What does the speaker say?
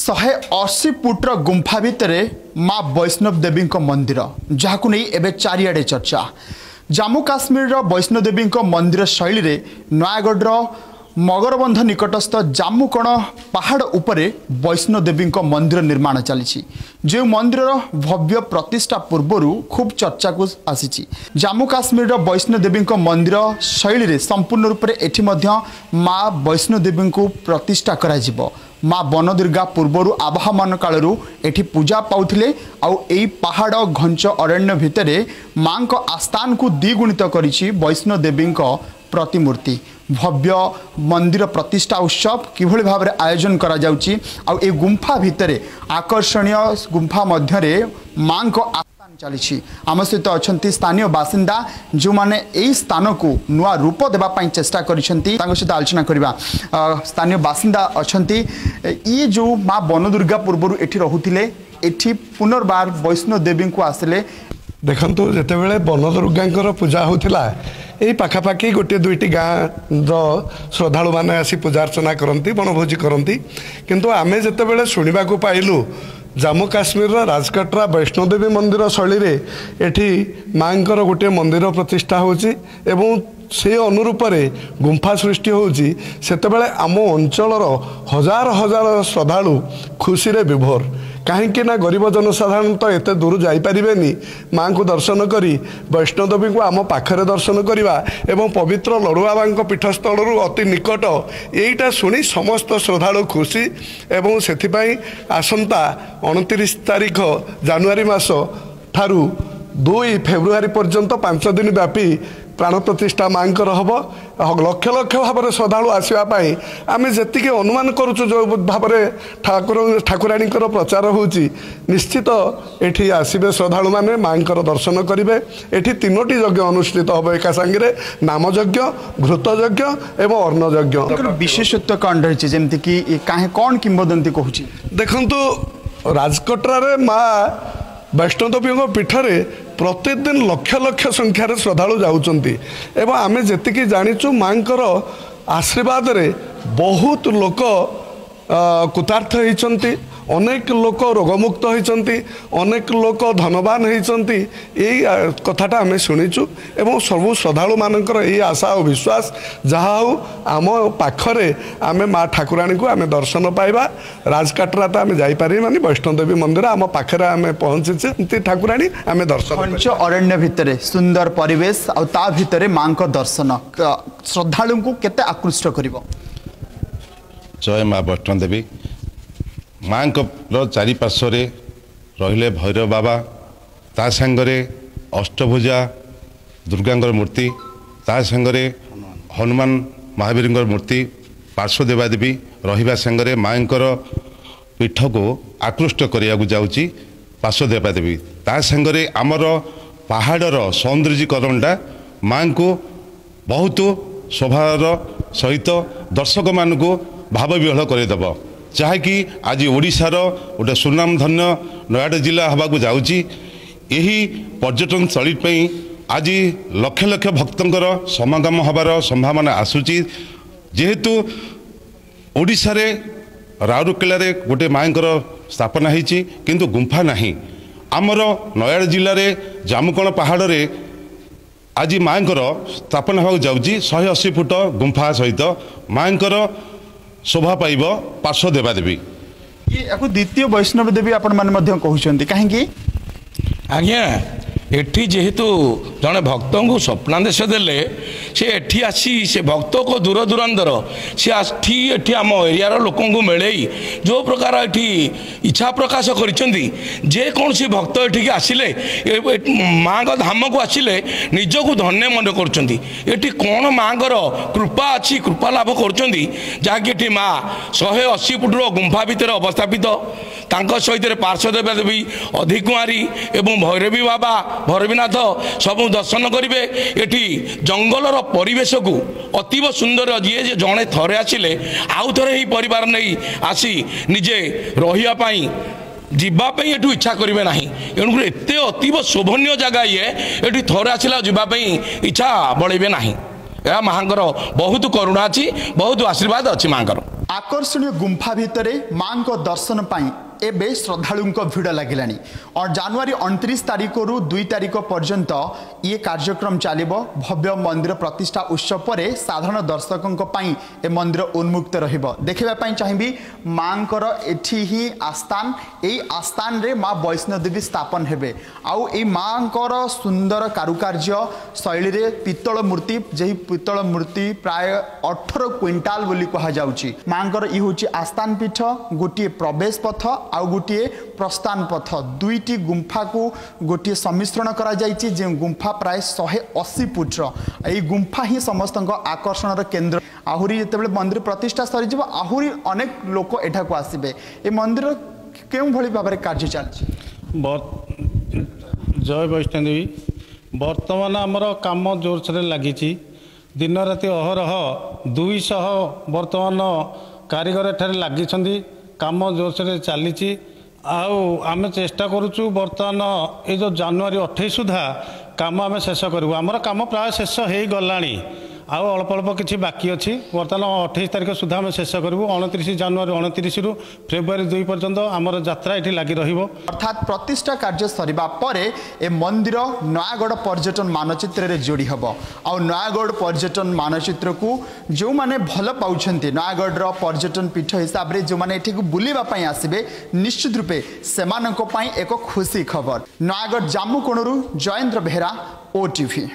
180 ଫୁଟର ଗୁମ୍ଫା ଭିତରେ ମା ବୈଷ୍ଣବ ଦେବୀଙ୍କ ମନ୍ଦିର, ଯାହାକୁ ନେଇ ଏବେ ଚାରିଆଡ଼େ ଚର୍ଚ୍ଚା। ଜାମ୍ମୁ କାଶ୍ମୀରର ବୈଷ୍ଣୋଦେବୀଙ୍କ ମନ୍ଦିର ଶୈଳୀରେ ନୟାଗଡ଼ର ମଗରବନ୍ଧ ନିକଟସ୍ଥ ଜାମୁକଣ ପାହାଡ଼ ଉପରେ ବୈଷ୍ଣୋଦେବୀଙ୍କ ମନ୍ଦିର ନିର୍ମାଣ ଚାଲିଛି, ଯେଉଁ ମନ୍ଦିରର ଭବ୍ୟ ପ୍ରତିଷ୍ଠା ପୂର୍ବରୁ ଖୁବ୍ ଚର୍ଚ୍ଚାକୁ ଆସିଛି। ଜାମ୍ମୁ କାଶ୍ମୀରର ବୈଷ୍ଣୋଦେବୀଙ୍କ ମନ୍ଦିର ଶୈଳୀରେ ସମ୍ପୂର୍ଣ୍ଣ ରୂପରେ ଏଠି ମଧ୍ୟ ମା ବୈଷ୍ଣୋଦେବୀଙ୍କୁ ପ୍ରତିଷ୍ଠା କରାଯିବ। ମା ବନଦୁର୍ଗା ପୂର୍ବରୁ ଆବାହମାନ କାଳରୁ ଏଠି ପୂଜା ପାଉଥିଲେ, ଆଉ ଏଇ ପାହାଡ଼ ଘଞ୍ଚ ଅରଣ୍ୟ ଭିତରେ ମାଙ୍କ ଆସ୍ଥାନକୁ ଦ୍ୱିଗୁଣିତ କରିଛି ବୈଷ୍ଣୋଦେବୀଙ୍କ ପ୍ରତିମୂର୍ତ୍ତି। ଭବ୍ୟ ମନ୍ଦିର ପ୍ରତିଷ୍ଠା ଉତ୍ସବ କିଭଳି ଭାବରେ ଆୟୋଜନ କରାଯାଉଛି, ଆଉ ଏ ଗୁମ୍ଫା ଭିତରେ ଆକର୍ଷଣୀୟ ଗୁମ୍ଫା ମଧ୍ୟରେ ମାଙ୍କ ଆସ୍ଥାନ ଚାଲିଛି। ଆମ ସହିତ ଅଛନ୍ତି ସ୍ଥାନୀୟ ବାସିନ୍ଦା, ଯେଉଁମାନେ ଏଇ ସ୍ଥାନକୁ ନୂଆ ରୂପ ଦେବା ପାଇଁ ଚେଷ୍ଟା କରିଛନ୍ତି, ତାଙ୍କ ସହିତ ଆଲୋଚନା କରିବା। ସ୍ଥାନୀୟ ବାସିନ୍ଦା ଅଛନ୍ତି, ଇଏ ଯେଉଁ ମା ବନଦୁର୍ଗା ପୂର୍ବରୁ ଏଠି ରହୁଥିଲେ, ଏଠି ପୁନର୍ବାର ବୈଷ୍ଣୋ ଦେବୀଙ୍କୁ ଆସିଲେ। ଦେଖନ୍ତୁ, ଯେତେବେଳେ ବନଦୁର୍ଗାଙ୍କର ପୂଜା ହେଉଥିଲା, ଏଇ ପାଖାପାଖି ଗୋଟିଏ ଦୁଇଟି ଗାଁର ଶ୍ରଦ୍ଧାଳୁମାନେ ଆସି ପୂଜା ଅର୍ଚ୍ଚନା କରନ୍ତି, ବଣଭୋଜି କରନ୍ତି। କିନ୍ତୁ ଆମେ ଯେତେବେଳେ ଶୁଣିବାକୁ ପାଇଲୁ ଜାମ୍ମୁ କାଶ୍ମୀରର ରାଜକଟରା ବୈଷ୍ଣୋଦେବୀ ମନ୍ଦିର ଶୈଳୀରେ ଏଠି ମାଆଙ୍କର ଗୋଟିଏ ମନ୍ଦିର ପ୍ରତିଷ୍ଠା ହେଉଛି ଏବଂ ସେ ଅନୁରୂପରେ ଗୁମ୍ଫା ସୃଷ୍ଟି ହେଉଛି, ସେତେବେଳେ ଆମ ଅଞ୍ଚଳର ହଜାର ହଜାର ଶ୍ରଦ୍ଧାଳୁ ଖୁସିରେ ବିଭୋର। କାହିଁକି ନା ଗରିବ ଜନସାଧାରଣ ତ ଏତେ ଦୂର ଯାଇପାରିବେନି ମାଆଙ୍କୁ ଦର୍ଶନ କରି, ବୈଷ୍ଣୋଦେବୀଙ୍କୁ ଆମ ପାଖରେ ଦର୍ଶନ କରିବା ଏବଂ ପବିତ୍ର ଲଡ଼ୁବାବାଙ୍କ ପୀଠସ୍ଥଳରୁ ଅତି ନିକଟ, ଏଇଟା ଶୁଣି ସମସ୍ତ ଶ୍ରଦ୍ଧାଳୁ ଖୁସି। ଏବଂ ସେଥିପାଇଁ ଆସନ୍ତା 29 ତାରିଖ ଜାନୁଆରୀ ମାସ ଠାରୁ 2 ଫେବୃଆରୀ ପର୍ଯ୍ୟନ୍ତ 5 ଦିନ ବ୍ୟାପୀ ପ୍ରାଣ ପ୍ରତିଷ୍ଠା ମାଆଙ୍କର ହେବ। ଲକ୍ଷ ଲକ୍ଷ ଭାବରେ ଶ୍ରଦ୍ଧାଳୁ ଆସିବା ପାଇଁ ଆମେ ଯେତିକି ଅନୁମାନ କରୁଛୁ, ଯେଉଁ ଭାବରେ ଠାକୁର ଠାକୁରାଣୀଙ୍କର ପ୍ରଚାର ହେଉଛି, ନିଶ୍ଚିତ ଏଠି ଆସିବେ ଶ୍ରଦ୍ଧାଳୁମାନେ, ମାଆଙ୍କର ଦର୍ଶନ କରିବେ। ଏଠି 3ଟି ଯଜ୍ଞ ଅନୁଷ୍ଠିତ ହେବ ଏକା ସାଙ୍ଗରେ, ନାମଯଜ୍ଞ, ଘୃତ ଯଜ୍ଞ ଏବଂ ଅନ୍ନ ଯଜ୍ଞ। ବିଶେଷତ୍ୱ କ'ଣ ରହିଛି, ଯେମିତିକି କାହିଁ କ'ଣ କିମ୍ବଦନ୍ତୀ କହୁଛି? ଦେଖନ୍ତୁ, ରାଜକଟରାରେ ମା ବୈଷ୍ଣୋଦେବୀଙ୍କ ପୀଠରେ ପ୍ରତିଦିନ ଲକ୍ଷ ଲକ୍ଷ ସଂଖ୍ୟାରେ ଶ୍ରଦ୍ଧାଳୁ ଯାଉଛନ୍ତି ଏବଂ ଆମେ ଯେତିକି ଜାଣିଛୁ ମାଆଙ୍କର ଆଶୀର୍ବାଦରେ ବହୁତ ଲୋକ କୃତାର୍ଥ ହେଇଛନ୍ତି, ଅନେକ ଲୋକ ରୋଗମୁକ୍ତ ହୋଇଛନ୍ତି, ଅନେକ ଲୋକ ଧନବାନ ହେଇଛନ୍ତି। ଏଇ କଥାଟା ଆମେ ଶୁଣିଛୁ ଏବଂ ସବୁ ଶ୍ରଦ୍ଧାଳୁମାନଙ୍କର ଏଇ ଆଶା ଓ ବିଶ୍ୱାସ, ଯାହା ହଉ ଆମ ପାଖରେ ଆମେ ମା ଠାକୁରାଣୀଙ୍କୁ ଆମେ ଦର୍ଶନ ପାଇବା। ରାଜକାଟରା ତ ଆମେ ଯାଇପାରିବାନି, ବୈଷ୍ଣୋଦେବୀ ମନ୍ଦିର ଆମ ପାଖରେ ଆମେ ପହଞ୍ଚିଛେ, ଏମିତି ଠାକୁରାଣୀ ଆମେ ଦର୍ଶନ। ଘଞ୍ଚ ଅରଣ୍ୟ ଭିତରେ ସୁନ୍ଦର ପରିବେଶ ଆଉ ତା ଭିତରେ ମାଙ୍କ ଦର୍ଶନ ଶ୍ରଦ୍ଧାଳୁଙ୍କୁ କେତେ ଆକୃଷ୍ଟ କରିବ? ଜୟ ମା ବୈଷ୍ଣୋଦେବୀ। ମାଆଙ୍କର ଚାରିପାର୍ଶ୍ୱରେ ରହିଲେ ଭୈରବ ବାବା, ତା ସାଙ୍ଗରେ ଅଷ୍ଟଭୁଜା ଦୁର୍ଗାଙ୍କର ମୂର୍ତ୍ତି, ତା ସାଙ୍ଗରେ ହନୁମାନ ମହାବୀରଙ୍କର ମୂର୍ତ୍ତି, ପାର୍ଶ୍ୱ ଦେବାଦେବୀ ରହିବା ସାଙ୍ଗରେ ମାଆଙ୍କର ପୀଠକୁ ଆକୃଷ୍ଟ କରିବାକୁ ଯାଉଛି ପାର୍ଶ୍ୱ ଦେବାଦେବୀ। ତା ସାଙ୍ଗରେ ଆମର ପାହାଡ଼ର ସୌନ୍ଦର୍ଯ୍ୟକରଣଟା ମାଆଙ୍କୁ ବହୁତ ଶୋଭାର ସହିତ ଦର୍ଶକମାନଙ୍କୁ ଭାବବିହ୍ୱଳ କରିଦେବ, ଯାହାକି ଆଜି ଓଡ଼ିଶାର ଗୋଟେ ସୁନାମଧନ୍ୟ ନୟାଗଡ଼ ଜିଲ୍ଲା ହେବାକୁ ଯାଉଛି। ଏହି ପର୍ଯ୍ୟଟନସ୍ଥଳୀ ପାଇଁ ଆଜି ଲକ୍ଷ ଲକ୍ଷ ଭକ୍ତଙ୍କର ସମାଗମ ହେବାର ସମ୍ଭାବନା ଆସୁଛି। ଯେହେତୁ ଓଡ଼ିଶାରେ ରାଉରକେଲାରେ ଗୋଟେ ମାଆଙ୍କର ସ୍ଥାପନା ହେଇଛି, କିନ୍ତୁ ଗୁମ୍ଫା ନାହିଁ। ଆମର ନୟାଗଡ଼ ଜିଲ୍ଲାରେ ଜାମୁକଣ ପାହାଡ଼ରେ ଆଜି ମାଆଙ୍କର ସ୍ଥାପନା ହେବାକୁ ଯାଉଛି 180 ଫୁଟ ଗୁମ୍ଫା ସହିତ ମାଆଙ୍କର ଶୋଭା ପାଇବ ପାର୍ଶ୍ୱ ଦେବାଦେବୀ। ୟାକୁ ଦ୍ୱିତୀୟ ବୈଷ୍ଣବ ଦେବୀ ଆପଣମାନେ ମଧ୍ୟ କହୁଛନ୍ତି, କାହିଁକି? ଆଜ୍ଞା, ଏଠି ଯେହେତୁ ଜଣେ ଭକ୍ତଙ୍କୁ ସ୍ୱପ୍ନାଦେଶ ଦେଲେ, ସେ ଏଠି ଆସି, ସେ ଭକ୍ତକୁ ଦୂର ଦୂରାନ୍ତର ସେ ଆସି ଏଠି ଆମ ଏରିଆର ଲୋକଙ୍କୁ ମିଳେଇ ଯେଉଁ ପ୍ରକାର ଏଠି ଇଚ୍ଛା ପ୍ରକାଶ କରିଛନ୍ତି, ଯେକୌଣସି ଭକ୍ତ ଏଠିକି ଆସିଲେ, ମାଆଙ୍କ ଧାମକୁ ଆସିଲେ ନିଜକୁ ଧନ୍ୟ ମନେ କରୁଛନ୍ତି। ଏଠି କ'ଣ ମାଆଙ୍କର କୃପା ଅଛି, କୃପା ଲାଭ କରୁଛନ୍ତି, ଯାହାକି ଏଠି ମା 180 ଫୁଟର ଗୁମ୍ଫା ଭିତରେ ଅବସ୍ଥାପିତ। ତାଙ୍କ ସହିତ ପାର୍ଶ୍ୱ ଦେବାଦେବୀ ଅଧିକୁଆଁରୀ ଏବଂ ଭୈରବୀ ବାବା, ଭୈରବୀନାଥ ସବୁ ଦର୍ଶନ କରିବେ। ଏଠି ଜଙ୍ଗଲର ପରିବେଶକୁ ଅତୀବ ସୁନ୍ଦର, ଯିଏ ଯେ ଜଣେ ଥରେ ଆସିଲେ ଆଉ ଥରେ ଏହି ପରିବାର ନେଇ ଆସି ନିଜେ ରହିବା ପାଇଁ ଯିବା ପାଇଁ ଏଠୁ ଇଚ୍ଛା କରିବେ ନାହିଁ। ଏଣୁକରି ଏତେ ଅତୀବ ଶୋଭନୀୟ ଜାଗା ଇଏ, ଏଠି ଥରେ ଆସିଲେ ଆଉ ଯିବା ପାଇଁ ଇଚ୍ଛା ବଳେଇବେ ନାହିଁ। ଏହା ମାଆଙ୍କର ବହୁତ କରୁଣା ଅଛି, ବହୁତ ଆଶୀର୍ବାଦ ଅଛି ମାଆଙ୍କର। ଆକର୍ଷଣୀୟ ଗୁମ୍ଫା ଭିତରେ ମାଙ୍କ ଦର୍ଶନ ପାଇଁ ଏବେ ଶ୍ରଦ୍ଧାଳୁଙ୍କ ଭିଡ଼ ଲାଗିଲାଣି। ଜାନୁଆରୀ 29 ତାରିଖରୁ 2 ତାରିଖ ପର୍ଯ୍ୟନ୍ତ ଇଏ କାର୍ଯ୍ୟକ୍ରମ ଚାଲିବ। ଭବ୍ୟ ମନ୍ଦିର ପ୍ରତିଷ୍ଠା ଉତ୍ସବ ପରେ ସାଧାରଣ ଦର୍ଶକଙ୍କ ପାଇଁ ଏ ମନ୍ଦିର ଉନ୍ମୁକ୍ତ ରହିବ। ଦେଖିବା ପାଇଁ ଚାହିଁବି ମାଙ୍କର ଏଠି ହିଁ ଆସ୍ଥାନ। ଏଇ ଆସ୍ଥାନରେ ମା ବୈଷ୍ଣୋଦେବୀ ସ୍ଥାପନ ହେବେ। ଆଉ ଏଇ ମାଙ୍କର ସୁନ୍ଦର କାରୁକାର୍ଯ୍ୟ ଶୈଳୀରେ ପିତ୍ତଳ ମୂର୍ତ୍ତି, ଯେହି ପିତ୍ତଳ ମୂର୍ତ୍ତି ପ୍ରାୟ 18 କୁଇଣ୍ଟାଲ ବୋଲି କୁହାଯାଉଛି। ମାଙ୍କର ଇ ହେଉଛି ଆସ୍ଥାନ ପୀଠ। ଗୋଟିଏ ପ୍ରବେଶ ପଥ ଆଉ ଗୋଟିଏ ପ୍ରସ୍ଥାନ ପଥ, ଦୁଇଟି ଗୁମ୍ଫାକୁ ଗୋଟିଏ ସମ୍ମିଶ୍ରଣ କରାଯାଇଛି, ଯେଉଁ ଗୁମ୍ଫା ପ୍ରାୟ 180 ଫୁଟର। ଏଇ ଗୁମ୍ଫା ହିଁ ସମସ୍ତଙ୍କ ଆକର୍ଷଣର କେନ୍ଦ୍ର। ଆହୁରି ଯେତେବେଳେ ମନ୍ଦିର ପ୍ରତିଷ୍ଠା ସରିଯିବ, ଆହୁରି ଅନେକ ଲୋକ ଏଠାକୁ ଆସିବେ। ଏ ମନ୍ଦିର କେଉଁଭଳି ଭାବରେ କାର୍ଯ୍ୟ ଚାଲିଛି? ଜୟ ବୈଷ୍ଣୋଦେବୀ। ବର୍ତ୍ତମାନ ଆମର କାମ ଜୋରସୋରରେ ଲାଗିଛି। ଦିନ ରାତି ଅହରହ 200 ବର୍ତ୍ତମାନ କାରିଗର ଏଠାରେ ଲାଗିଛନ୍ତି। କାମ ଜୋରସୋରରେ ଚାଲିଛି ଆଉ ଆମେ ଚେଷ୍ଟା କରୁଛୁ ବର୍ତ୍ତମାନ ଏଇ ଯେଉଁ ଜାନୁଆରୀ 28 ସୁଦ୍ଧା କାମ ଆମେ ଶେଷ କରିବୁ। ଆମର କାମ ପ୍ରାୟ ଶେଷ ହେଇଗଲାଣି, ଆଉ ଅଳ୍ପ ଅଳ୍ପ କିଛି ବାକି ଅଛି। ବର୍ତ୍ତମାନ 28 ତାରିଖ ସୁଦ୍ଧା ଆମେ ଶେଷ କରିବୁ। 29 ଜାନୁଆରୀ 29ରୁ ଫେବୃଆରୀ 2 ପର୍ଯ୍ୟନ୍ତ ଆମର ଯାତ୍ରା ଏଠି ଲାଗି ରହିବ। ଅର୍ଥାତ୍ ପ୍ରତିଷ୍ଠା କାର୍ଯ୍ୟ ସରିବା ପରେ ଏ ମନ୍ଦିର ନୟାଗଡ଼ ପର୍ଯ୍ୟଟନ ମାନଚିତ୍ରରେ ଯୋଡ଼ି ହେବ। ଆଉ ନୟାଗଡ଼ ପର୍ଯ୍ୟଟନ ମାନଚିତ୍ରକୁ ଯେଉଁମାନେ ଭଲ ପାଉଛନ୍ତି, ନୟାଗଡ଼ର ପର୍ଯ୍ୟଟନ ପୀଠ ହିସାବରେ ଯେଉଁମାନେ ଏଠିକୁ ବୁଲିବା ପାଇଁ ଆସିବେ, ନିଶ୍ଚିତ ରୂପେ ସେମାନଙ୍କ ପାଇଁ ଏକ ଖୁସି ଖବର। ନୟାଗଡ଼ ଜାମୁକୋଣରୁ ଜୟେନ୍ଦ୍ର ବେହେରା, ଓଟିଭି।